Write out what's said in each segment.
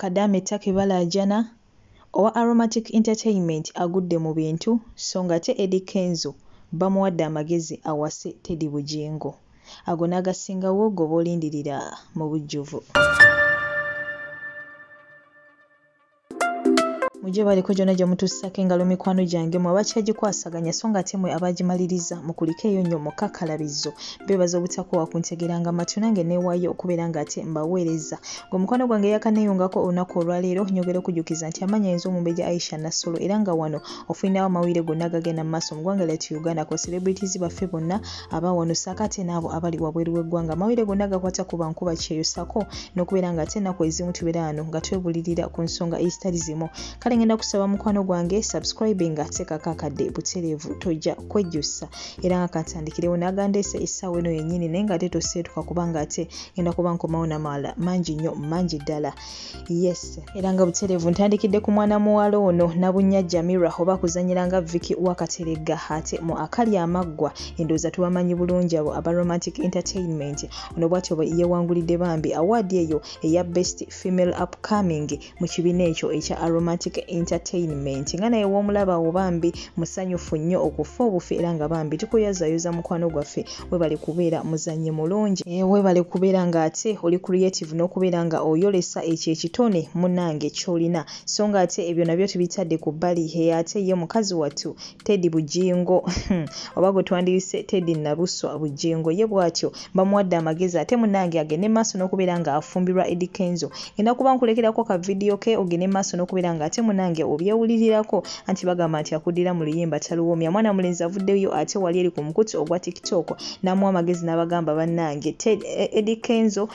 Bakadaama e Turkey balaajana, owa Aromatic Entertainment agudde mu bintu so ng'ate Eddy Kenzo bamuwadde amagezi awase Teddy Bugingo. Ago n'agasingawo g'oba olindirira mu bujjuvu. Mujje baliko gyonna gye mutussako engalo mikwano gyange mwe abakyagikwasaganya so ng'ate mwe abagimaliriza mukulikeeyo nnyo mu kakkalabizo. Mbeebaza obutakoowa kuntegeranga matu nange neewaayo okubeera ng'ate mbaweereza. Gwe mukwano gwange eyakaneeyungako olunaku olwaleero nyongera okujjukiza nti amannya nze Omumbejja Aisha Nassolo era nga wano ofunirawo amawulire gonna agagenda mu maaso mu ggwanga lyattu Uganda ku celebrities baffe bonna aba wano ssaako ate n'abo abali wabweru w'eggwanga. Amawulire gonna agakwata ku bankuba kyeyo ssaako n'okubeera ng'ate ennaku ezimu tubeera wano nga twebulirira ku nsonga ezitali zimu. Kale ngenda kusaba mukwano gwange subscribing ateekako akadde butereevu tojja kwejjusa era nga katandikirewo n'agandeese essaawa eno yennyini naye ng'ate toseetuka kubanga ate ngenda kuba nkomawo n'amalala mangi nnyo mangi ddala. Yes, era nga butereevu ntandikidde ku mwana muwala ono Nabunnya Jamira oba kuzannyira nga Vicky Wakateregga ate mu akali amaggwa endowooza tubamanyi bulungi abo aba Romantic Entertainment. Ono bw'atyo bwe yeewangulidde bambi award eyo eya Best Female Upcoming mu kibiina ekyo ekya Aromatic Entertainment nga naye w'omulaba awo bambi musanyufu nnyo okufa obufi era nga bambi tukuyozayoza mukwano gwaffe webale kubeera muzannyi mulungi, webale kubeera ng'ate oli creative n'okubeera nga oyolesa ekyo ekitone munnange ky'olina so ng'ate ebyo nabyo tubitadde ku bbali. Ate ye mukazi wattu Teddy Bugingo oba gwe twandiyise Teddy Nabuswa Bugingo ye bw'atyo bamuwadde amagezi ate munnange agende maaso n'okubeera nga afumbirwa Eddy Kenzo. Ngenda kuba nkulekerako ka vidiyo ke ogende maaso n'okubeera ng'ate munnange obyewulirirako anti bagamba nti akuddira mu luyimba taluwoomya. Mwana mulenzi avuddeyo ate wali eri ku mukutu ogwa TikTok n'amuwa amagezi n'abagamba bannange Eddy Kenzo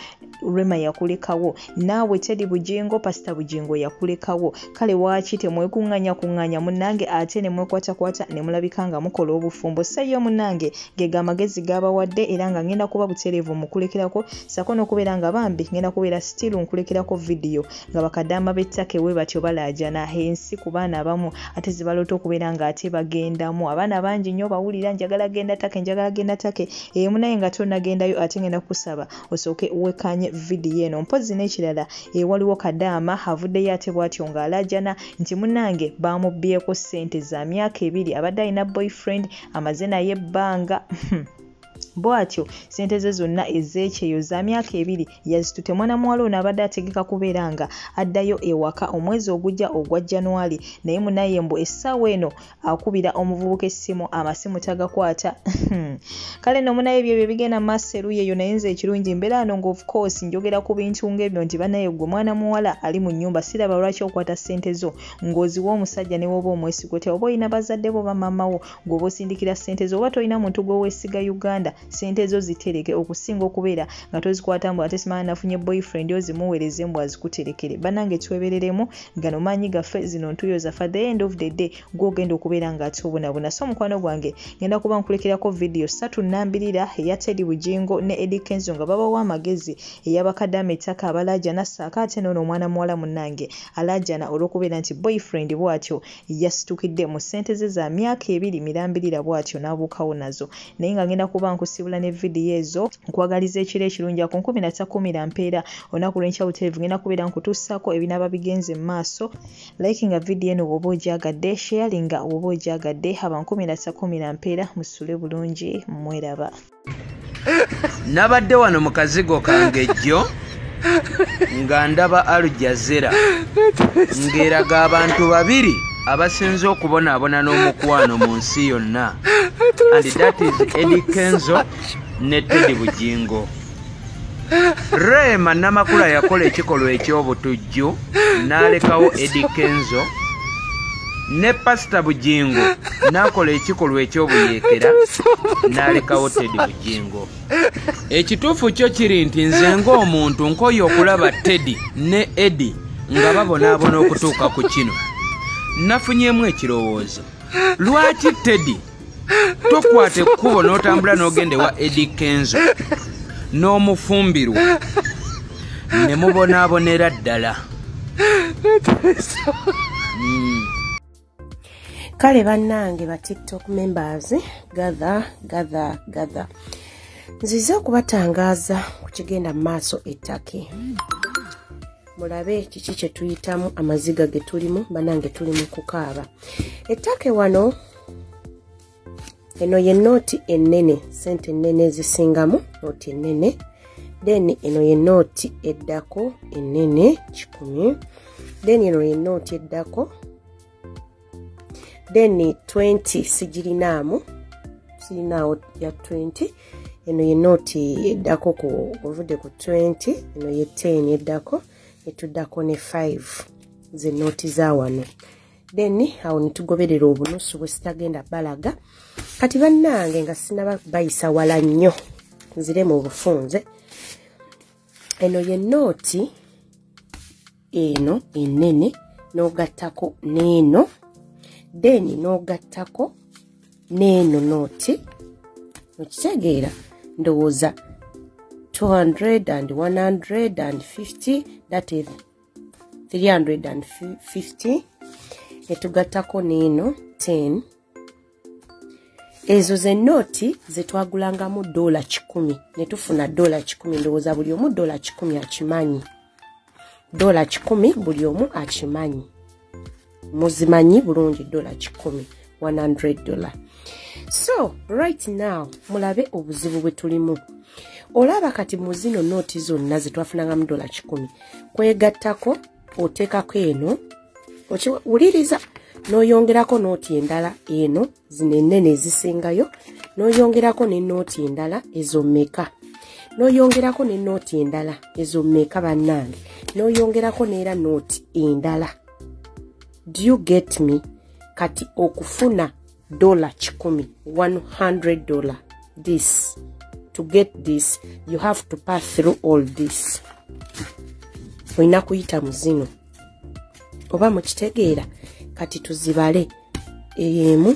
Rema yakulekawo, naawe Teddy Bugingo Pastor Bugingo yakulekawo, kale waaki temwekuŋŋanya kuŋŋanya munnange ate ne mwekwatakwata ne mulabika nga mukola obufumbo. So ye munnange ge amagezi g'abawadde era nga ngenda kuba butereevu mukulekerako ssaako n'okubeera nga bambi ngenda kubeera still nkulekerako vidiyo nga bakadaama b'e Turkey we batyo balaajana ensi ku baana abamu ate zibaloota okubeera ng'ate bagendamu. Abaana bangi nnyo bawulira njagala genda Turkey, njagala genda Turkey, munaye nga tonnagendayo ate ngenda kukusaba osooke wekkaanye vidiyo eno. Mpozzi n'ekirala waliwo kadaama avuddeyo ate bw'atyo ng'alaajana nti munnange baamubbyeko ssente za myaka 2 abadde alina boyfriend amaze naye ebbanga bw'atyo ssente ze zonna ez'ekyeyo za myaka 2 yazitutte. Mwana muwala ono abadde ategeka kubeera nga addayo ewaka omwezi ogujja ogwa January naye munaye mbu essaawa eno akubira omuvubuka essimu amasimu tagakwata. Kale nno munaye ebyo bigenda maaso eruuyi eyo naye nze ekirungi mbeera ano nga of course njogera ku bintu ng'ebyo nti bannaye gwe mwana muwala ali mu nnyumba siraba lwaki okwata ssente zo ng'oziwa omusajja ne w'oba omwesiga otya oba olina bazadde bo bamaama wo gw'oba osindikira ssente zo oba tolina muntu gwe weesiga Uganda ssente zo zitereke okusinga okubeera nga tozikwata mbu ate simala nafunye boyfriend ozimuweereze mbu azikuterekere. Bannange twebereremu gano maanyi gaffe zino ntuuyo zaffe at the end of the day gw'ogenda okubeera ng'ate obonaabona. So mukwano gwange ngenda kuba nkulekerako vidiyo 3 nnambirira eya Teddy Bugingo ne Eddy Kenzo nga babawa amagezi ey'abakadaama e Turkey abalaajana ssaako ate n'ono omwana muwala munnange alaajana olw'okubeera nti boyfriend bw'atyo yasitukidde mu ssente ze za myaka 2 mirambirira bw'atyo n'abuukawo nazo. Naye nga ngenda kuba nkusibula ne vidiyo ezo nkwagaliza ekiro ekirungi ako 13 mpeera olunaku lw'enkya butereevu ngenda kubeera nkutuusaako ebinaaba bigenze mu maaso. Likinga vidiyo eno bw'oba ogyagadde, sharinga bw'oba ogyagadde, aba 13 mpeera musule bulungi mweraba. Nabadde wano mu kazigo kange jjo nga ndaba Al Jazeera ng'eraga abantu babiri abasinze okubonaabona n'omukwano mu nsi yonna, and that is Eddy Kenzo ne Teddy Bugingo. Rema Namakula yakola ekikolwa eky'obutujju n'alekawo Eddy Kenzo ne Pastor Bugingo n'akola ekikolwa eky'obuyeekera n'alekawo Teddy Bugingo. Ekituufu kyo kiri nti nze ng'omuntu nkoye okulaba Teddy ne Eddy nga babonaabona okutuuka ku kino. Nafunyeemu ekirowoozo, lwaki Teddy tokwata ekkubo n'otambula n'ogenda ewa Eddy Kenzo n'omufumbirwa ne mubonaabonera ddala? Kale bannange ba TikTok members, gather gather gather. Nzize okubatangaaza ku kigenda mu maaso e Turkey. Mulabe kiki kye tuyitamu, amaziga ge tulimu, bannange tuli mu kukaaba. Ettake wano, eno ye nooti ennene, sente ennene ezisingamu, nooti ennene. Then eno ye nooti eddako ennene 100. Then eno ye nooti eddako. Then 20 sigirinaamu, sirinaawo ya 20. Eno ye nooti eddako ku ovudde ku 20, eno ye 10 eddako, etuddako ne 5 ze nooti za wano. Then awo netugoberera obunusu bwe sitagenda balaga. Kati bannange nga sinaba bayisa wala nnyo, nzire mu bufunze. Eno ye nooti eno ennene, n'ogattako n'eno, then n'ogattako n'eno nooti. Okitegeera? Ndowooza 200 and 150, that is 350. Netugattako n'eno 10. Ezo ze nooti ze twagulangamu $100, ne tufuna $100. Ndowooza buli omu $100 akimanyi, $100 buli omu akimanyi, muzimanyi bulungi $100, $100. So right now mulabe obuzibu bwe tulimu. Olaba kati mu zino nooti zonna ze twafunangamu $100, kwegattako oteekako eno, okiwuliriza, n'oyongerako nooti endala eno, zino ennene ezisingayo, n'oyongerako ne nooti endala ezo mmeka, n'oyongerako ne nooti endala ezo mmeka bannange, n'oyongerako n'era nooti endala. Do you get me? Kati okufuna $100, $100, this, to get this you have to pass through all this. Olina kuyita mu zino, oba mukitegeera? Kati tuzibale: 1,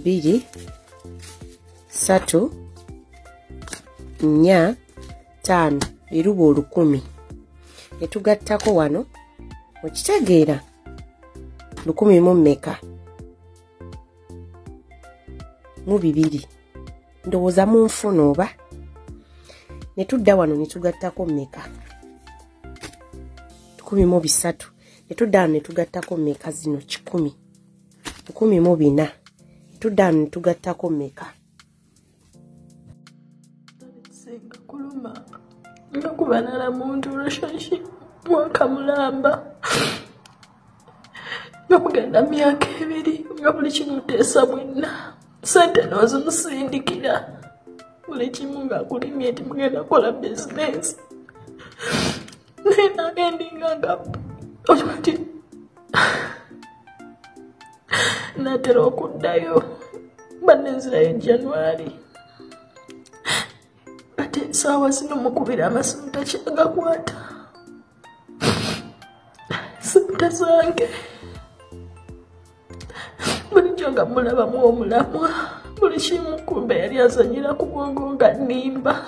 2, 3, 4, 5, eruba 1000. Netugattako wano, okitegeera, 1000 mu mmeka? Mu 2. Ndowooza munfuna oba? Netudda wano netugattako mmeka? 1300. Netudda wano netugattako mmeka? Zino 100, 1400. Netudda wano netugattako mmeka? Singa kuluma nga kubanala muntu relationship mwaka mulamba, nga mugenda myaka 2, nga buli kimu muteesa mwenna, sente n'ozimusindikira, buli kimu ng'akulimye nti mugenda kukola bizinesi, naye nagendinga nga okimanyi natera okuddayo, bannenzirayo January. Ate essaawa zino mukubira amasimu takyagakwata. Sente zange bulijjo nga mulabamu omulamwa, buli kimu kumbe yali azanyira ku bwongo nga nnimba.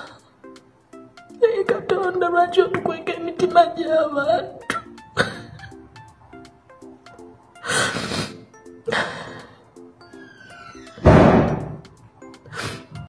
Naye Katonda, lwaki otukweka emitima gy'abantu?